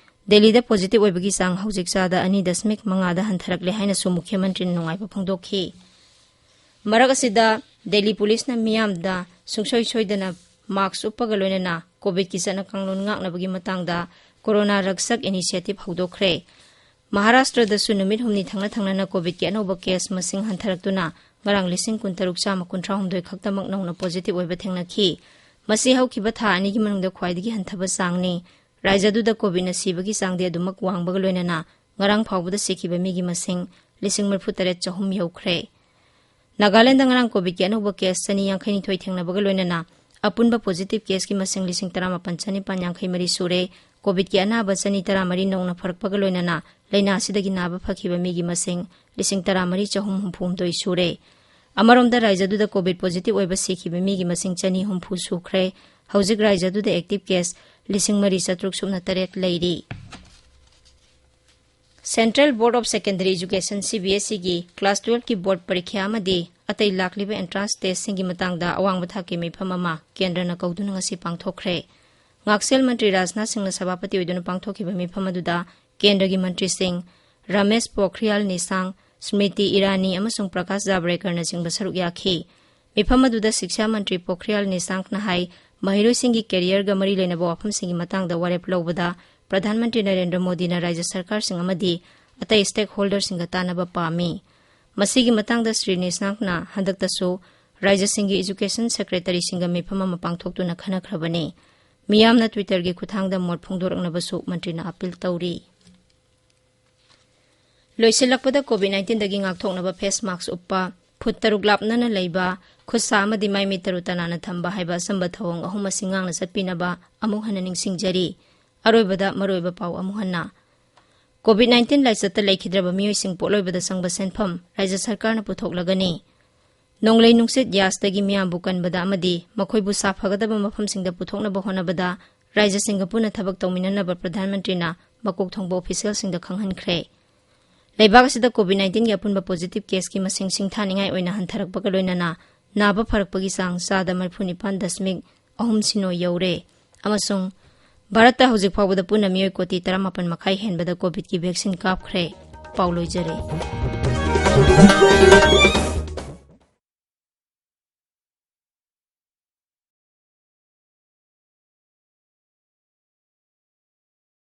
ꯗꯦꯜꯂꯤꯗ positive ꯑꯣꯏꯕꯒꯤ ꯆꯥꯡ ꯍꯧꯖꯤꯛ ꯆꯥꯗ ꯑꯅꯤ ꯗꯁꯃꯤꯛ ꯃꯉꯥꯗ ꯍꯟꯊꯔꯛꯂꯦ ꯍꯥꯏꯅꯁꯨ ꯃꯨꯈ꯭ꯌ ꯃꯟꯇ꯭ꯔꯤꯅ ꯅꯨꯡꯉꯥꯏꯕ ꯐꯣꯡꯗꯣꯛꯈꯤ꯫ ꯃꯔꯛ ꯑꯁꯤꯗ, ꯗꯦꯜꯂꯤ ꯄꯨꯂꯤꯁꯅ ꯃꯤꯌꯥꯝꯗ ꯁꯨꯡꯁꯣꯏ ꯁꯣꯏꯗꯅ mask ꯎꯞꯄꯒ ꯂꯣꯏꯅꯅ COVIDꯀꯤ ꯆꯠꯅ ꯀꯥꯡꯂꯣꯟ ꯉꯥꯛꯅꯕꯒꯤ ꯃꯇꯥꯡꯗ ꯀꯣꯔꯣꯅꯥ ꯔꯛꯁꯛ ꯏꯅꯤꯁꯤꯌꯦꯇꯤꯚ ꯍꯧꯗꯣꯛꯈ꯭ꯔꯦ꯫ ꯃꯍꯥꯔꯥꯁꯇ꯭ꯔꯗꯁꯨ ꯅꯨꯃꯤꯠ ꯍꯨꯝꯅꯤ ꯊꯪꯅ ꯊꯪꯅꯅ ꯀꯣꯚꯤꯗꯀꯤ ꯑꯅꯧꯕ ꯀꯦꯁ ꯃꯁꯤꯡ ꯍꯟꯊꯔꯛꯇꯨꯅ ꯉꯔꯥꯡ ꯂꯤꯁꯤꯡ ꯀꯨꯟꯇꯔꯨꯛ ꯆꯥꯝꯃ ꯀꯨꯟꯊ꯭ꯔꯥ ꯍꯨꯝꯗꯣꯏ ꯈꯛꯇꯃꯛ ꯅꯧꯅ ꯄꯣꯖꯤꯇꯤꯚ ꯑꯣꯏꯕ ꯊꯦꯡꯅꯈꯤ꯫ ꯃꯁꯤ ꯍꯧꯈꯤꯕ ꯊꯥ ꯑꯅꯤꯒꯤ ꯃꯅꯨꯡꯗ ꯈ꯭ꯋꯥꯏꯗꯒꯤ ꯍꯟꯊꯕ ꯆꯥꯡꯅꯤ꯫ ꯔꯥꯖ꯭ꯌꯗꯨꯗ ꯀꯣꯚꯤꯗꯅ ꯁꯤꯕꯒꯤ ꯆꯥꯡꯗꯤ ꯑꯗꯨꯃꯛ ꯋꯥꯡꯕꯒ ꯂꯣꯏꯅꯅ ꯉꯔꯥꯡ ꯐꯥꯎꯕꯗ ꯁꯤꯈꯤꯕ ꯃꯤꯒꯤ ꯃꯁꯤꯡ ꯂꯤꯁꯤꯡ ꯃꯔꯤꯐꯨ ꯇꯔꯦꯠ ꯆꯍꯨꯝ ꯌꯧꯈ꯭ꯔꯦ꯫ ꯅꯥꯒꯥꯂꯦꯟꯗ ꯉꯔꯥꯡ ꯀꯣꯚꯤꯗꯀꯤ ꯑꯅꯧꯕ ꯀꯦꯁ ꯆꯅꯤ ꯌꯥꯡꯈꯩ ꯅꯤꯊꯣꯏ ꯊꯦꯡꯅꯕꯒ ꯂꯣꯏꯅꯅ ꯑꯄꯨꯟꯕ ꯄꯣꯖꯤꯇꯤꯚ ꯀꯦꯁꯀꯤ ꯃꯁꯤꯡ ꯂꯤꯁꯤꯡ ꯇꯔꯥꯃꯥꯄꯟ ꯆꯅꯤꯄꯥꯟ ꯌꯥꯡꯈꯩ ꯃꯔꯤ ꯁꯨꯔꯦ꯫ ꯀꯣꯚꯤꯗꯀꯤ ꯑꯅꯥꯕ ꯆꯅꯤ ꯇꯔꯥꯃꯔꯤ ꯅꯧꯅ ꯐꯔꯛꯄꯒ ꯂꯣꯏꯅꯅ ꯂꯥꯏꯅꯥ ꯑꯁꯤꯗꯒꯤ ꯅꯥꯕ ꯐꯈꯤꯕ ꯃꯤꯒꯤ ꯃꯁꯤꯡ ꯂꯤꯁꯤꯡ ꯇꯔꯥꯃꯔꯤ ꯆꯍꯨꯝ ꯍꯨꯝꯐꯨ ꯍꯨꯝꯗꯣꯏ ꯁꯨꯔꯦ꯫ ꯑꯃꯔꯣꯝꯗ ꯔꯥꯖ꯭ꯌꯗꯨꯗ ꯀꯣꯚꯤꯗ ꯄꯣꯖꯤꯇꯤꯚ ꯑꯣꯏꯕ ꯁꯤꯈꯤꯕ ꯃꯤꯒꯤ ꯃꯁꯤꯡ ꯆꯅꯤ ꯍꯨꯝꯐꯨ ꯁꯨꯈ꯭ꯔꯦ꯫ ꯍꯧꯖꯤꯛ ꯔꯥꯖ꯭ꯌꯗꯨꯗ ꯑꯦꯛꯇꯤꯚ ꯀꯦꯁ ꯂꯤꯁꯤꯡ ꯃꯔꯤ ꯆꯥꯇ꯭ꯔꯨꯛ ꯁꯨꯞꯅ ꯇꯔꯦꯠ ꯂꯩꯔꯤ꯫ Central Board of Secondary Education, C B S E, ꯒꯤ ꯀ꯭ꯂꯥꯁ ꯇꯨꯋꯦꯜꯐꯀꯤ ꯕꯣꯔꯗ ꯄꯔꯤꯈ꯭ꯌꯥ ꯑꯃꯗꯤ ꯑꯇꯩ ꯂꯥꯛꯂꯤꯕ ꯑꯦꯟꯇ꯭ꯔꯥꯟꯁ ꯇꯦꯁꯁꯤꯡꯒꯤ ꯃꯇꯥꯡꯗ ꯑꯋꯥꯡꯕ ꯊꯥꯛꯀꯤ ꯃꯤꯐꯝ ꯑꯃ ꯀꯦꯟꯗ꯭ꯔꯅ ꯀꯧꯗꯨꯅ ꯉꯁꯤ ꯄꯥꯡꯊꯣꯛꯈ꯭ꯔꯦ꯫ ꯉꯥꯛꯁꯦꯜ ꯃꯟꯇ꯭ꯔꯤ ꯔꯥꯖꯅꯥꯊ ꯁꯤꯡꯅ ꯁꯚꯥꯄꯇꯤ ꯑꯣꯏꯗꯨꯅ ꯄꯥꯡꯊꯣꯛꯈꯤꯕ ꯃꯤꯐꯝ ꯑꯗꯨꯗ ꯀꯦꯟꯗ꯭ꯔꯒꯤ ꯃꯟꯇ꯭ꯔꯤꯁꯤꯡ ꯔꯥꯃꯦꯁ ꯄꯣꯈ꯭ꯔꯤꯌꯥꯜ ꯅꯤꯁꯥꯡ, ꯁ꯭ꯃ꯭ꯔꯤꯇꯤ ꯏꯔꯥꯅꯤ ꯑꯃꯁꯨꯡ ꯄ꯭ꯔꯀꯥꯁ ꯖꯥꯕ꯭ꯔꯦꯀꯔꯅꯆꯤꯡꯕ ꯁꯔꯨꯛ ꯌꯥꯈꯤ꯫ ꯃꯤꯐꯝ ꯑꯗꯨꯗ ꯁꯤꯛꯁꯥ ꯃꯟꯇ꯭ꯔꯤ ꯄꯣꯈ꯭ꯔꯤꯌꯥꯜ ꯅꯤꯁꯥꯡꯛꯅ ꯍꯥꯏ, ꯃꯍꯩꯔꯣꯏꯁꯤꯡꯒꯤ ꯀꯦꯔꯤꯌꯔꯒ ꯃꯔꯤ ꯂꯩꯅꯕ ꯋꯥꯐꯝꯁꯤꯡꯒꯤ ꯃꯇꯥꯡꯗ ꯋꯥꯔꯦꯞ ꯂꯧꯕꯗ ꯄ꯭ꯔꯙꯥꯟ ꯃꯟꯇ꯭ꯔꯤ ꯅꯔꯦꯟꯗ꯭ꯔ ꯃꯣꯗꯤꯅ ꯔꯥꯖ꯭ꯌ ꯁꯔꯀꯥꯔꯁꯤꯡ ꯑꯃꯗꯤ ꯑꯇꯩ ꯁ꯭ꯇꯦꯛꯍꯣꯜꯗꯔꯁꯤꯡꯒ ꯇꯥꯟꯅꯕ ꯄꯥꯝꯃꯤ꯫ ꯃꯁꯤꯒꯤ ꯃꯇꯥꯡꯗ ꯁ꯭ꯔꯤ ꯅꯤꯁꯥꯡꯛꯅ ꯍꯟꯗꯛꯇꯁꯨ ꯔꯥꯖ꯭ꯌꯁꯤꯡꯒꯤ ꯏꯖꯨꯀꯦꯁꯟ ꯁꯦꯀ꯭ꯔꯦꯇꯔꯤꯁꯤꯡꯒ ꯃꯤꯐꯝ ꯑꯃ ꯄꯥꯡꯊꯣꯛꯇꯨꯅ ꯈꯟꯅꯈ꯭ꯔꯕꯅꯤ꯫ ꯃꯤꯌꯥꯝꯅ ꯇ꯭ꯋꯤꯇꯔꯒꯤ ꯈꯨꯠꯊꯥꯡꯗ ꯃꯣꯠ ꯐꯣꯡꯗꯣꯔꯛꯅꯕꯁꯨ ꯃꯟꯇ꯭ꯔꯤꯅ ꯑꯥꯄꯤꯜ ꯇꯧꯔꯤ꯫ ꯂꯣꯏꯁꯤꯜꯂꯛꯄꯗ ꯀꯣꯚꯤꯗ ꯅꯥꯏꯟꯇꯤꯟꯗꯒꯤ ꯉꯥꯛꯊꯣꯛꯅꯕ ꯐꯦꯁ ꯃꯥꯛꯁ ꯎꯞꯄ, ꯐꯨꯠ ꯇꯔꯨꯛ ꯂꯥꯞꯅꯅ ꯂꯩꯕ, ꯈꯨꯠ ꯁꯥ ꯑꯃꯗꯤ ꯃꯥꯏ ꯃꯤꯠ ꯇꯔꯨ ꯇꯅꯥꯟꯅ ꯊꯝꯕ ꯍꯥꯏꯕ ꯑꯆꯝꯕ ꯊꯧꯑꯣꯡ ꯑꯍꯨꯝ ꯑꯁꯤ ꯉꯥꯛꯅ ꯆꯠꯄꯤꯅꯕ ꯑꯃꯨꯛ ꯍꯟꯅ ꯅꯤꯡꯁꯤꯡꯖꯔꯤ꯫ ꯑꯔꯣꯏꯕꯗ ꯃꯔꯨꯑꯣꯏꯕ ꯄꯥꯎ ꯑꯃꯨꯛ ꯍꯟꯅ꯫ ꯀꯣꯚꯤꯗ ꯅꯥꯏꯟꯇꯤꯟ ꯂꯥꯏꯆꯠꯇ ꯂꯩꯈꯤꯗ꯭ꯔꯕ ꯃꯤꯑꯣꯏꯁꯤꯡ ꯄꯣꯠꯂꯣꯏꯕꯗ ꯆꯪꯕ ꯁꯦꯟꯐꯝ ꯔꯥꯖ꯭ꯌ ꯁꯔꯀꯥꯔꯅ ꯄꯨꯊꯣꯛꯂꯒꯅꯤ꯫ ꯅꯣꯡꯂꯩ ꯅꯨꯡꯁꯤꯠ ꯌꯥꯁꯇꯒꯤ ꯃꯤꯌꯥꯝꯕꯨ ꯀꯟꯕꯗ ꯑꯃꯗꯤ ꯃꯈꯣꯏꯕꯨ ꯁꯥꯐꯒꯗꯕ ꯃꯐꯝꯁꯤꯡꯗ ꯄꯨꯊꯣꯛꯅꯕ ꯍꯣꯠꯅꯕꯗ ꯔꯥꯖ꯭ꯌꯁꯤꯡꯒ ꯄꯨꯟꯅ ꯊꯕꯛ ꯇꯧꯃꯤꯟꯅꯅꯕ ꯄ꯭ꯔꯙꯥꯟ ꯃꯟꯇ꯭ꯔꯤꯅ ꯃꯀꯣꯛ ꯊꯣꯡꯕ ꯑꯣꯐꯤꯁꯤꯌꯦꯜꯁꯤꯡꯗ ꯈꯪꯍꯟꯈ꯭ꯔꯦ꯫ ꯂꯩꯕꯥꯛ ꯑꯁꯤꯗ ꯀꯣꯚꯤꯗ ꯅꯥꯏꯟꯇꯤꯟꯒꯤ ꯑꯄꯨꯟꯕ ꯄꯣꯖꯤꯇꯤꯚ ꯀꯦꯁꯀꯤ ꯃꯁꯤꯡ ꯁꯤꯡꯊꯥꯅꯤꯡꯉꯥꯏ ꯑꯣꯏꯅ ꯍꯟꯊꯔꯛꯄꯒ ꯂꯣꯏꯅꯅ ꯅꯥꯕ ꯐꯔꯛꯄꯒꯤ ꯆꯥꯡ ꯆꯥꯗ ꯃꯔꯤꯐꯨ ꯅꯤꯄꯥꯟ ꯗꯁꯃꯤꯛ ꯑꯍꯨꯝ ꯁꯤꯅꯣ ꯌꯧꯔꯦ꯫ ꯑꯃꯁꯨꯡ ꯚꯥꯔꯠꯇ ꯍꯧꯖꯤꯛ ꯐꯥꯎꯕꯗ ꯄꯨꯟꯅ ꯃꯤꯑꯣꯏ ꯀꯣꯇꯤ ꯇꯔꯥꯃꯥꯄꯟ ꯃꯈꯥꯏ ꯍꯦꯟꯕꯗ ꯀꯣꯚꯤꯗꯀꯤ ꯚꯦꯛꯁꯤꯟ ꯀꯥꯞꯈ꯭ꯔꯦ꯫ ꯄꯥꯎ ꯂꯣꯏꯖꯔꯦ꯫